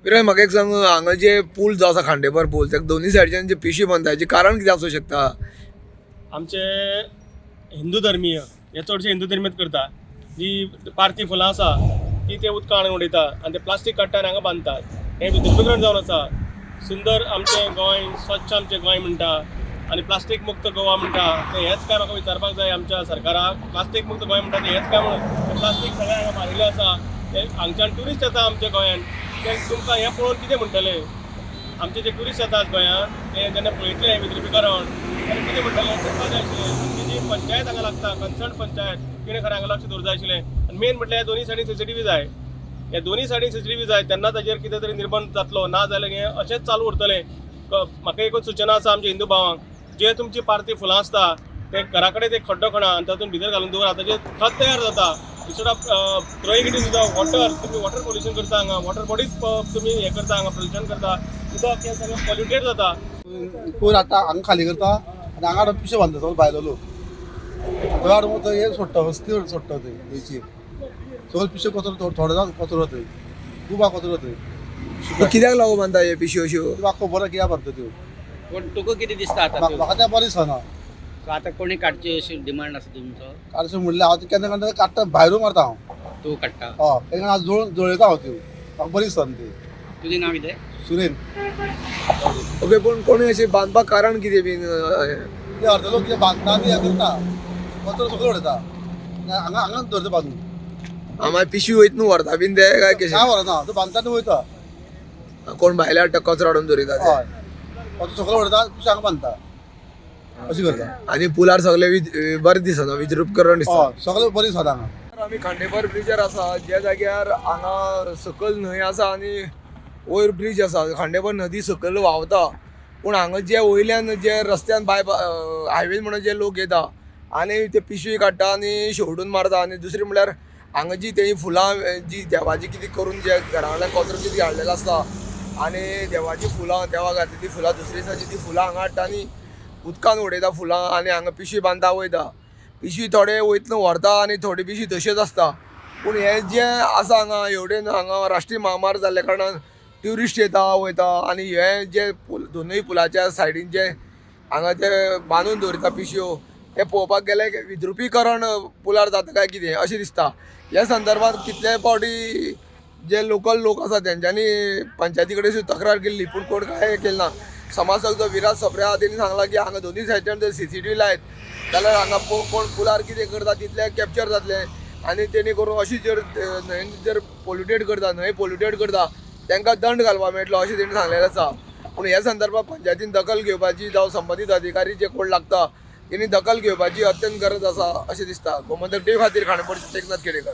विराज, म्हाका एक सांग, हांगा जे पूल जो आसा खांडेपार पूल, तेका दोनूय सायडीच्यान जे पिशी बांदता हाचें कारण कितें आसूं शकता? आमचे हिंदू धर्मीय हे चडशे हिंदू धर्मीयत करता. जी पार्थी फुलां आसा ती ते उदकान हाडून उडयता आनी ते प्लास्टीक काडटा आनी हांगा बांदतात. हें विद्रुपीकरण जावन आसा. सुंदर आमचें गोंय, स्वच्छ आमचें गोंय म्हणटा आनी प्लास्टीक मुक्त गोवा म्हणटा, तें हेंच काय म्हाका विचारपाक जाय आमच्या सरकाराक. प्लास्टीक मुक्त गोंय म्हणटा तें हेंच काय म्हणून प्लास्टीक सगळें हांगा मारिल्लें आसा. ते हांगच्यान ट्युरिस्ट येता आमच्या गोंयांत, ते तुमकां हें पळोवन कितें म्हणटले? आमचे जे ट्युरिस्ट येतात गोंयांत, ते जेन्ना पळयतले हें विद्रुपीकरण तेन्ना कितें म्हणटले? करपाक जाय आशिल्लें. आमची जी पंचायत हांगा लागता, कन्सर्न पंचायत, तिणें खरें हांगा लक्ष दवरूंक जाय आशिल्लें. आनी मेन म्हटल्यार ह्या दोनूय सायडीन सीसीटीव्ही जाय. ह्या दोनूय सायडीन सीसीटीव्ही जाय तेन्ना ताजेर कितें तरी निर्बंध जातलो, ना जाल्यार हें अशेंच चालू उरतलें. म्हाका एकूच सुचना आसा आमच्या हिंदू भावांक, जे तुमची पार्थी फुलां आसता ते घरा कडेन ते खड्डो खणा आनी तातूंत भितर घालून दवरा, ताजें खत तयार जाता. Instead of throwing it in the water, तुमी वॉटर पोल्युशन करता हांगा, वॉटर बॉडीज तुमी हें करता, हांगा पोल्युशन करता, उदक हें सगळें पोल्युटेड जाता. कोयर हाडटा हांगा खाली करता आनी हांगा हाडून पिशे बांदता सगळे भायलो लोक. थंय हाडून थंय हे सोडटा, वस्ती सोडटा थंय न्हंयचेर सगळे पिशे कचरो, थोडो जावन कचरो थंय खूब आहा कचरो थंय. कित्याक लागून बांदता हे पिश्यो अश्यो? म्हाका खबर आहा कित्याक बांदता त्यो. पण तुका कितें दिसता आतां? म्हाका तें बरें दिसना. आतां कोणी काडची अशी डिमांड आसा तुमचो? कारण म्हणल्यार हांव केन्ना केन्ना काडटा, भायरूय मारता हांव. तूं काडटा? हय, केन्ना हांव जळोवन जळयता हांव त्यो, म्हाका बरें दिसना ती. तुजें नांव कितें? सुरेन. ओके, पूण कोणी अशें बांदपाक कारण कितें बीन? ते अर्दे लोक कितें बांदता आनी हें करता, कचरो सगळो उडयता हांगा, हांगाच दवरता बांदून. मागीर पिशवी वयता न्हू व्हरता बीन ते काय कशें? काय व्हरना, तो बांदता आनी वयता. कोण भायले हाडटा कचरो हाडून दवरिता ते. हय, कचरो सगळो उडयता, पिशवी हांगा बांदता, अशें करता. आनी पुलार सगळे बरें दिसना, विद्रुपकरण दिसता. हय, सगळें बरें दिसता हांगा. आमी खांडेपार ब्रिजार आसा, ज्या जाग्यार हांगा सकयल न्हंय आसा आनी वयर ब्रीज आसा. खांडेपार नदी सकयल व्हांवता, पूण हांगा जे वयल्यान जे रस्त्यान बाय हायवे म्हणून जे लोक येता आनी ते पिशवी काडटा आनी शेवटून मारता. आनी दुसरी म्हणल्यार हांगा जी तेणी फुलां जी देवाची कितें करून जे घरा वयल्यान कचरो कितें हाडलेलो आसता आनी देवाची फुलां, देवाक घातली ती फुलां, दुसरे दिसाची ती फुलां हांगा हाडटा आनी उदकान उडयता फुलां आनी हांगा पिशवी बांदता वयता. पिशवी थोडे वयतना व्हरता आनी थोडी पिशवी तश्योच आसता. पूण हें जें आसा हांगा हेवटेन हांगा राष्ट्रीय म्हामार्ग जाल्ल्या कारणान ट्युरिस्ट येता वयता आनी हे जे पूल दोनूय पुलाच्या सायडीन जे हांगा जे बांदून दवरिता पिशव्यो, ते पळोवपाक गेल्यार विद्रुपीकरण पुलार जाता काय कितें अशें दिसता. ह्या संदर्भात कितले फावटी जे लोकल लोक आसा तेंच्यांनी पंचायती कडेन सुद्दां तक्रार केल्ली, पूण कोण कांय केलें ना. समाजसेवक जो विराज सप्रे आहा तेणी सांगलां की हांगा दोनूय सायडीच्यान जर सीसीटीव्ही लायत जाल्यार हांगा कोण पुलार कितें करता तितलें कॅप्चर जातलें आनी तेणी करून अशी जर न्हंयेन जर पोल्युटेड करता, न्हंय पोल्युटेड करता तांकां दंड घालपाक मेळटलो अशें तेणी सांगलेलें आसा. पूण ह्या संदर्भात पंचायतीन दखल घेवपाची जावं संबंदीत अधिकारी जे कोण लागता तेणी दखल घेवपाची अत्यंत गरज आसा अशें दिसता. गोमंतक टीव्ही खातीर खांडेपारचे एकनाथ खेडेकर.